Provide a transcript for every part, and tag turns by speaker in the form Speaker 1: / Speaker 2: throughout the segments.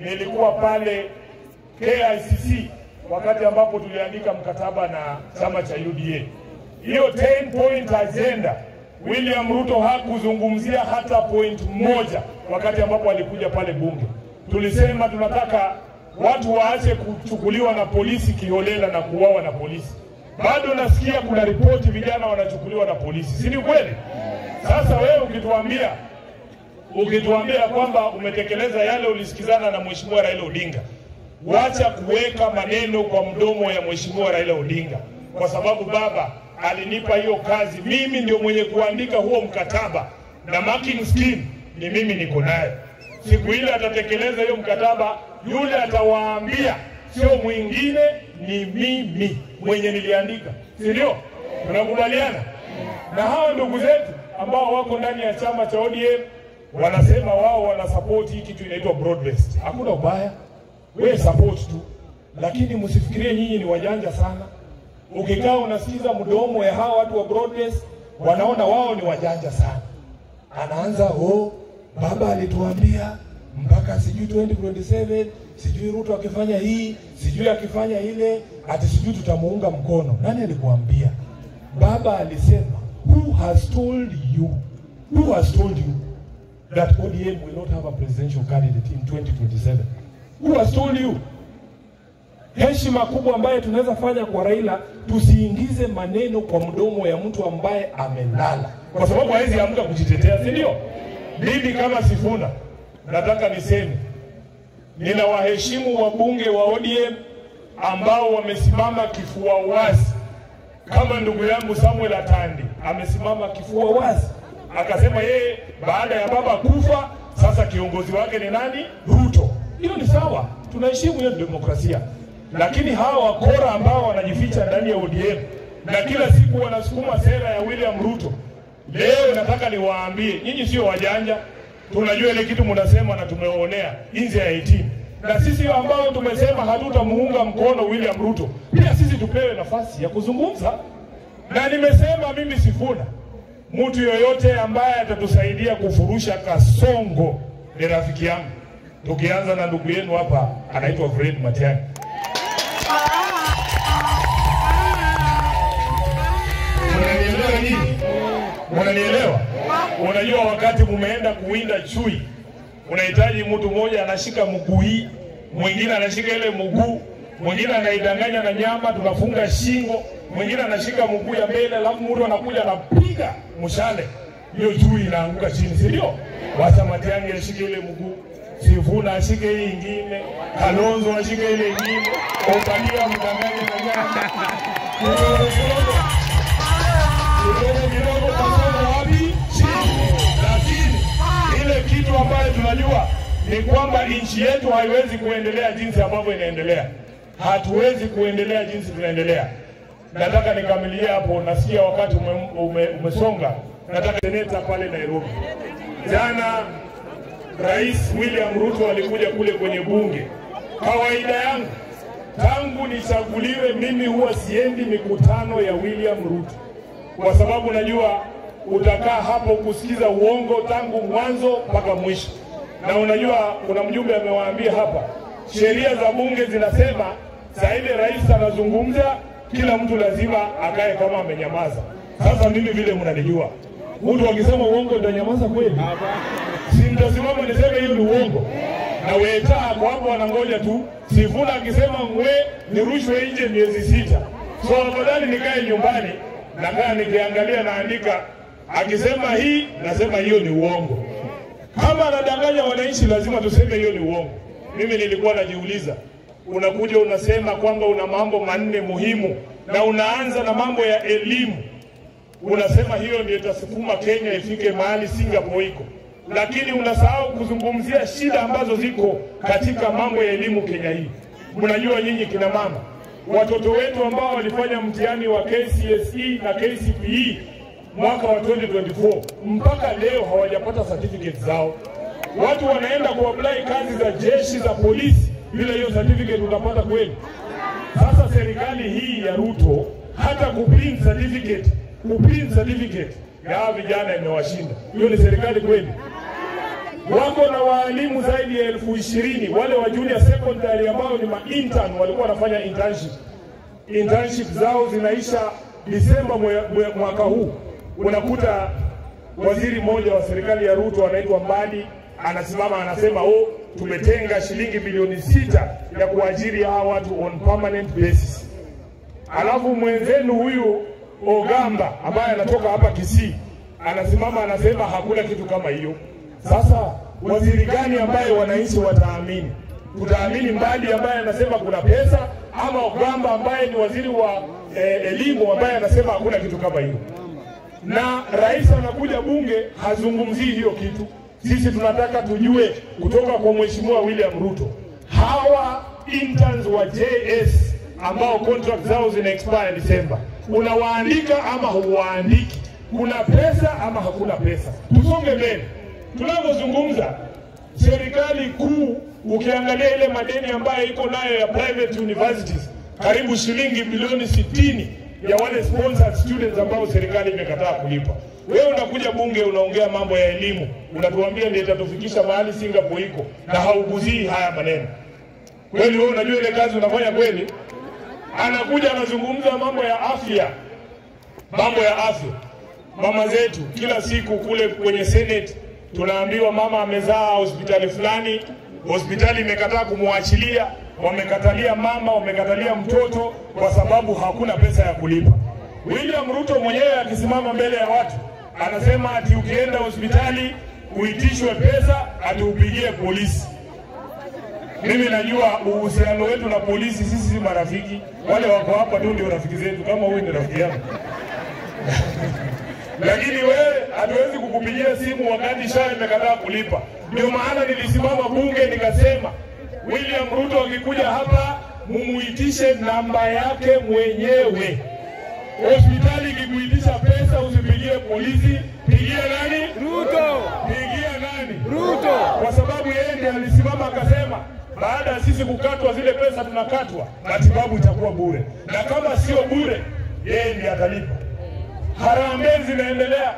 Speaker 1: Nilikuwa pale KICC wakati ambapo tuliandika mkataba na chama cha UDA. Hiyo 10 point agenda William Ruto hakuzungumzia hata point moja wakati ambapo alikuja pale bunge. Tulisema tunataka watu waache kuchukuliwa na polisi kiholela na kuuawa na polisi. Bado nasikia kuna ripoti vijana wanachukuliwa na polisi. Si ni kweli? Sasa wewe ukituambia kwamba umetekeleza yale ulisikizana na Mheshimiwa Raila Odinga, wacha kuweka maneno kwa mdomo ya Mheshimiwa Raila Odinga, kwa sababu baba alinipa hiyo kazi. Mimi ndio mwenye kuandika huo mkataba na marking scheme ni mimi niko nayo. Siku ile atatekeleza hiyo mkataba, yule atawaambia sio mwingine, ni mimi mwenye niliandika, si ndio? Tunakubaliana? Na hao ndugu zetu ambao wako ndani ya chama cha ODM wanasema wao wanasupport hii kitu inaitwa broad based. Hakuna ubaya, wewe support tu, lakini msifikirie nyinyi ni wajanja sana. Ukikaa unasikiza mdomo ya hawa watu wa broad based, wanaona wao ni wajanja sana. Anaanza baba alituambia mpaka sijui 2027, sijui Ruto akifanya hii, sijui akifanya ile, ati sijui tutamuunga mkono. Nani alikuambia? Baba alisema, who has told you? Who has told you that ODM will not have a presidential candidate in 2027? Who has told you? Heshima kubwa ambaye tunaweza fanya kwa Raila, tusiingize maneno kwa mdomo ya mtu ambaye amelala, kwa sababu hawezi amka kujitetea, si ndio? Mimi kama Sifuna nataka niseme, ninawaheshimu wabunge wa ODM ambao wamesimama kifua wazi, kama ndugu yangu Samuel Atandi amesimama kifua wazi akasema yeye baada ya baba kufa sasa kiongozi wake ni nani? Ruto. Hilo ni sawa, tunaheshimu hiyo demokrasia. Lakini hawa wakora ambao wanajificha ndani ya ODM na kila siku wanasukuma sera ya William Ruto, leo nataka niwaambie nyinyi sio wajanja. Tunajua ile kitu mnasema na tumeonea nje ya 18. Na sisi ambao tumesema hatutamuunga mkono William Ruto, pia sisi tupewe nafasi ya kuzungumza. Na nimesema mimi Sifuna, mtu yoyote ambaye atatusaidia kufurusha Kasongo ni rafiki yangu. Tukianza na ndugu yenu hapa anaitwa Fred Matiang'i. Mnanielewa nini? Mnanielewa? Unajua wakati mumeenda kuwinda chui, unahitaji mtu mmoja anashika mguu hii, mwingine anashika ile mguu, mwingine anaidanganya na nyama, tunafunga shingo, mwingine anashika mguu ya mbele, alafu mtu anakuja anapiga mshale, hiyo chui inaanguka chini, si ndio? Wacha Matiang'i ashike ile mguu, Sifuna ashike hii ingine, Kalonzo ashike ile ingine, Obadia mdanganye na nyama. Kidogo Kasongo wapi? Chini. Lakini ile kitu ambayo tunajua ni kwamba nchi yetu haiwezi kuendelea jinsi ambavyo inaendelea. Hatuwezi kuendelea jinsi tunaendelea. Nataka nikamilie hapo, nasikia wakati umesonga. Nataka seneta pale Nairobi. Jana Rais William Ruto alikuja kule kwenye bunge. Kawaida yangu tangu nichaguliwe mimi huwa siendi mikutano ya William Ruto, kwa sababu najua utakaa hapo kusikiza uongo tangu mwanzo mpaka mwisho. Na unajua kuna mjumbe amewaambia hapa, sheria za bunge zinasema saa ile rais anazungumza kila mtu lazima akae kama amenyamaza. Sasa mimi vile mnanijua, mtu akisema uongo nitanyamaza kweli? Si nitasimama niseme hiyo ni uongo? Na weta hapo wanangoja tu Sifuna akisema ngwe nirushwe nje miezi 6. So afadhali nikae nyumbani, nakaa nikiangalia naandika, akisema hii nasema hiyo ni uongo. Kama anadanganya wananchi lazima tuseme hiyo ni uongo. Mimi nilikuwa najiuliza, unakuja unasema kwamba una mambo manne muhimu na unaanza na mambo ya elimu. Unasema hiyo ndio itasukuma Kenya ifike mahali Singapore iko. Lakini unasahau kuzungumzia shida ambazo ziko katika mambo ya elimu Kenya hii. Mnajua nyinyi kina mama, watoto wetu ambao walifanya mtihani wa KCSE na KCPE mwaka wa 2024 mpaka leo hawajapata certificate zao. Watu wanaenda kuapply kazi za jeshi, za polisi, bila hiyo certificate utapata kweli? Sasa serikali hii ya Ruto hata kuprint certificate, kuprint certificate ya vijana imewashinda. Hiyo ni serikali kweli? Wako na waalimu zaidi ya 20,000 wale wa junior secondary ambao ni ma-intern, walikuwa wanafanya internship. Internship zao zinaisha Disemba mwaka huu. Unakuta waziri mmoja wa serikali ya Ruto anaitwa Mbadi anasimama anasema, oh, tumetenga shilingi bilioni 6 ya kuajiri hawa watu on permanent basis. Alafu mwenzenu huyu Ogamba ambaye anatoka hapa Kisii anasimama anasema hakuna kitu kama hiyo. Sasa waziri gani ambaye wananchi wataamini? Tutaamini Mbadi ambaye anasema kuna pesa, ama Ogamba ambaye ni waziri wa elimu ambaye anasema hakuna kitu kama hiyo? Na rais anakuja bunge hazungumzii hiyo kitu. Sisi tunataka tujue kutoka kwa Mheshimiwa William Ruto, hawa interns wa JS ambao contract zao zina expire December, unawaandika ama huwaandiki? Kuna pesa ama hakuna pesa? Tusonge mbele. Tunapozungumza serikali kuu, ukiangalia ile madeni ambayo iko nayo ya private universities, karibu shilingi bilioni 60 ya wale sponsored students ambao serikali imekataa kulipa. Wewe unakuja bunge unaongea mambo ya elimu, unatuambia ndio itatufikisha mahali Singapore iko, na hauguzii haya maneno. Kweli wewe unajua ile kazi unafanya kweli? Anakuja anazungumza mambo ya afya. Mambo ya afya. Mama zetu kila siku kule kwenye Senate tunaambiwa mama amezaa hospitali fulani, hospitali imekataa kumwachilia, wamekatalia mama, wamekatalia mtoto kwa sababu hakuna pesa ya kulipa. William Ruto mwenyewe akisimama mbele ya watu anasema ati ukienda hospitali uitishwe pesa ati upigie polisi. Mimi najua uhusiano wetu na polisi, sisi si marafiki. Wale wako hapa tu ndio rafiki zetu, kama huyu ni rafiki yangu. Lakini wewe hatuwezi kukupigia simu wakati SHA imekataa kulipa. Ndio maana nilisimama bunge nikasema William Ruto akikuja hapa mumuitishe namba yake mwenyewe. Hospitali ikikuitisha pesa usipigie polisi, pigia nani?
Speaker 2: Ruto.
Speaker 1: Pigia nani?
Speaker 2: Ruto.
Speaker 1: Kwa sababu yeye ndiye alisimama akasema baada ya sisi kukatwa zile pesa tunakatwa, matibabu itakuwa bure. Na kama sio bure, yeye ndiye atalipa. Harambee zinaendelea.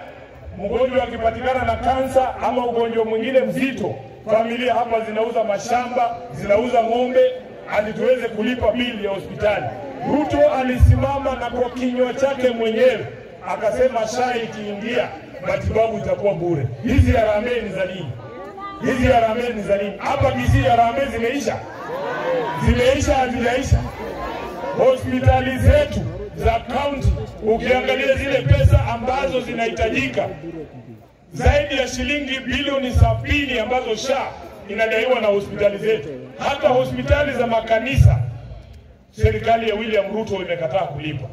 Speaker 1: Mgonjwa akipatikana na kansa ama ugonjwa mwingine mzito, familia hapa zinauza mashamba, zinauza ng'ombe hadi tuweze kulipa bili ya hospitali. Ruto alisimama na kwa kinywa chake mwenyewe akasema SHA ikiingia matibabu itakuwa bure. Hizi harambee ni za nini? Hizi harambee ni za nini? Hapa Kisii harambee zimeisha. Zimeisha, hazijaisha. Hospitali zetu za county ukiangalia zile pesa ambazo zinahitajika, zaidi ya shilingi bilioni 70 ambazo SHA inadaiwa na hospitali zetu. Hata hospitali za makanisa serikali ya William Ruto imekataa kulipa.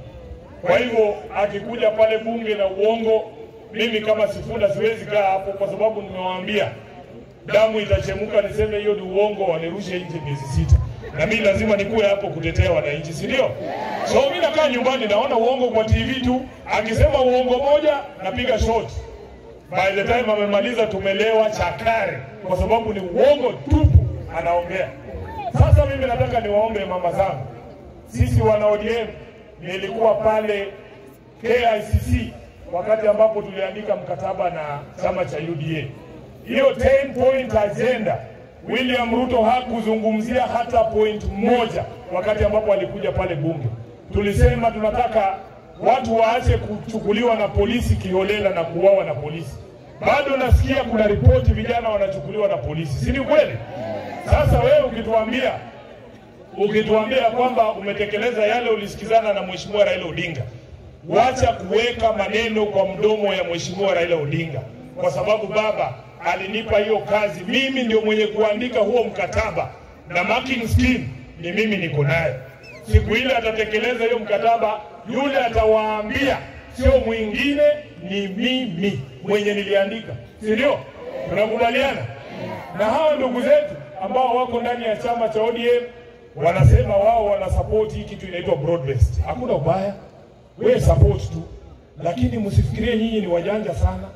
Speaker 1: Kwa hivyo akikuja pale bunge na uongo, mimi kama Sifuna siwezi kaa hapo, kwa sababu nimewaambia damu itachemuka, niseme hiyo ni uongo, wanirushe nje miezi 6. Na mimi lazima nikuwe hapo kutetea wananchi, si ndio? So mimi nakaa nyumbani naona uongo kwa TV tu, akisema uongo moja napiga shot. By the time amemaliza tumelewa chakare, kwa sababu ni uongo tupu anaongea. Sasa mimi nataka niwaombe mama zangu, sisi wana ODM, nilikuwa pale KICC wakati ambapo tuliandika mkataba na chama cha UDA. Hiyo 10 point agenda William Ruto hakuzungumzia hata point moja wakati ambapo alikuja pale bunge. Tulisema tunataka watu waache kuchukuliwa na polisi kiholela na kuuawa na polisi. Bado nasikia kuna ripoti vijana wanachukuliwa na polisi. Si ni kweli? Sasa wewe ukituambia kwamba umetekeleza yale ulisikizana na Mheshimiwa Raila Odinga, wacha kuweka maneno kwa mdomo ya Mheshimiwa Raila Odinga, kwa sababu baba alinipa hiyo kazi, mimi ndio mwenye kuandika huo mkataba na marking scheme ni mimi niko nayo. Siku ile atatekeleza hiyo mkataba, yule atawaambia sio mwingine, ni mimi mwenye niliandika, si ndio? Tunakubaliana? Na hawa ndugu zetu ambao wako ndani ya chama cha ODM wanasema wao wanasupport hii kitu inaitwa broad based. Hakuna ubaya, wewe support tu, lakini msifikirie nyinyi ni wajanja sana.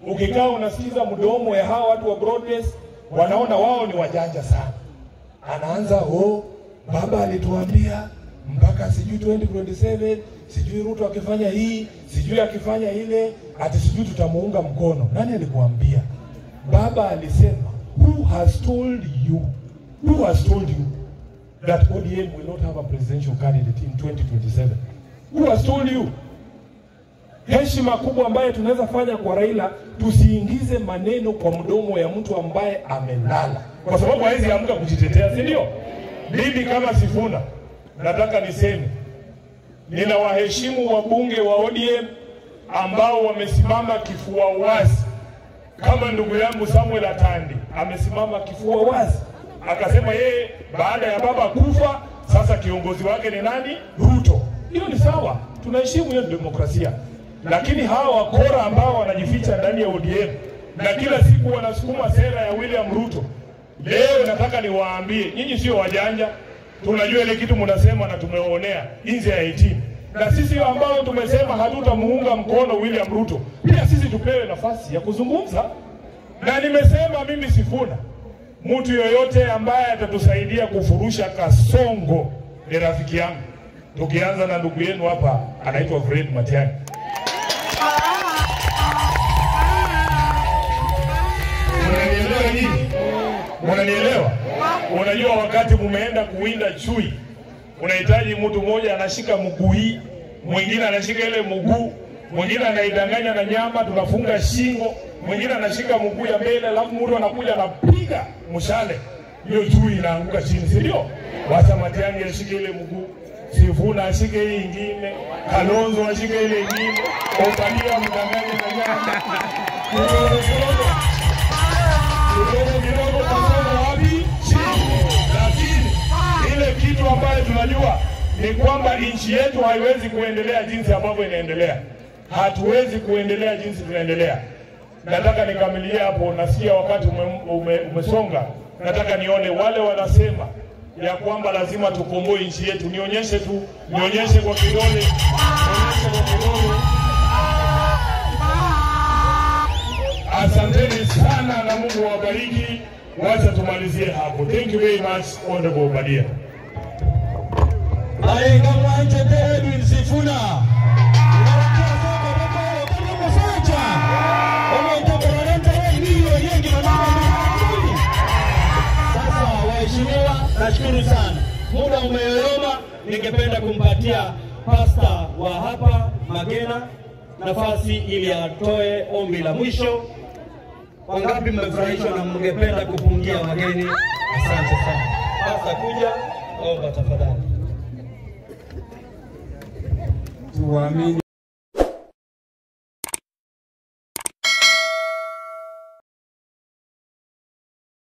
Speaker 1: Ukikaa unasikiza mdomo ya hawa watu wa broad based, wanaona wao ni wajanja sana. Anaanza, oh, baba alituambia mpaka sijui 2027, sijui Ruto akifanya hii, sijui akifanya ile, ati sijui tutamuunga mkono. Nani alikuambia? Baba alisema, who has told you? Who has told you that ODM will not have a presidential candidate in 2027? Who has told you? Heshima kubwa ambaye tunaweza fanya kwa Raila, tusiingize maneno kwa mdomo ya mtu ambaye amelala, kwa sababu hawezi amka kujitetea, si ndio? Mimi kama Sifuna nataka niseme, ninawaheshimu wabunge wa ODM ambao wamesimama kifua wazi, kama ndugu yangu Samuel Atandi amesimama kifua wazi akasema yeye baada ya baba kufa sasa kiongozi wake ni nani? Ruto. Hiyo ni sawa, tunaheshimu hiyo demokrasia. Lakini hawa wakora ambao wanajificha ndani ya ODM na kila siku wanasukuma sera ya William Ruto, leo nataka niwaambie, nyinyi sio wajanja, tunajua ile kitu mnasema na tumeonea nje ya 18. Na sisi ambao tumesema hatutamuunga mkono William Ruto, pia sisi tupewe nafasi ya kuzungumza. Na nimesema mimi Sifuna, mtu yoyote ambaye atatusaidia kufurusha Kasongo ni rafiki yangu. Tukianza na ndugu yenu hapa anaitwa Fred Matiang'i. Mnanielewa nyinyi? Mnanielewa? Unajua wakati mumeenda kuwinda chui, unahitaji mtu mmoja anashika mguu hii, mwingine anashika ile mguu, mwingine anaidanganya na nyama, tunafunga shingo, mwingine anashika mguu ya mbele, alafu mtu anakuja anapiga mshale, hiyo chui inaanguka chini, si ndio? Wacha Matiang'i ashike ile mguu, Sifuna ashike hii ingine, Kalonzo ashike ile ingine, Obadia mdanganye na nyama. Kidogo Kasongo wapi? Chini. Lakini ile kitu ambayo tunajua ni kwamba nchi yetu haiwezi kuendelea jinsi ambavyo inaendelea. Hatuwezi kuendelea jinsi tunaendelea. Nataka nikamilie hapo, nasikia wakati umesonga. Nataka nione wale wanasema ya kwamba lazima tukomboe nchi yetu. Nionyeshe tu, nionyeshe kwa kidole, nionyeshe kwa kidole. Asanteni sana na Mungu awabariki. Wacha tumalizie hapo. Thank you very much, Honorable Obadia.
Speaker 2: Edwin Sifuna. Sasa waheshimiwa, nashukuru sana. Muda umeyoyoma, ningependa kumpatia pasta wa hapa Magena nafasi ili atoe ombi la mwisho. Wangapi mmefurahishwa na mngependa kupungia wageni? Asante sana. Pasta, kuja omba tafadhali.
Speaker 3: Tuamini.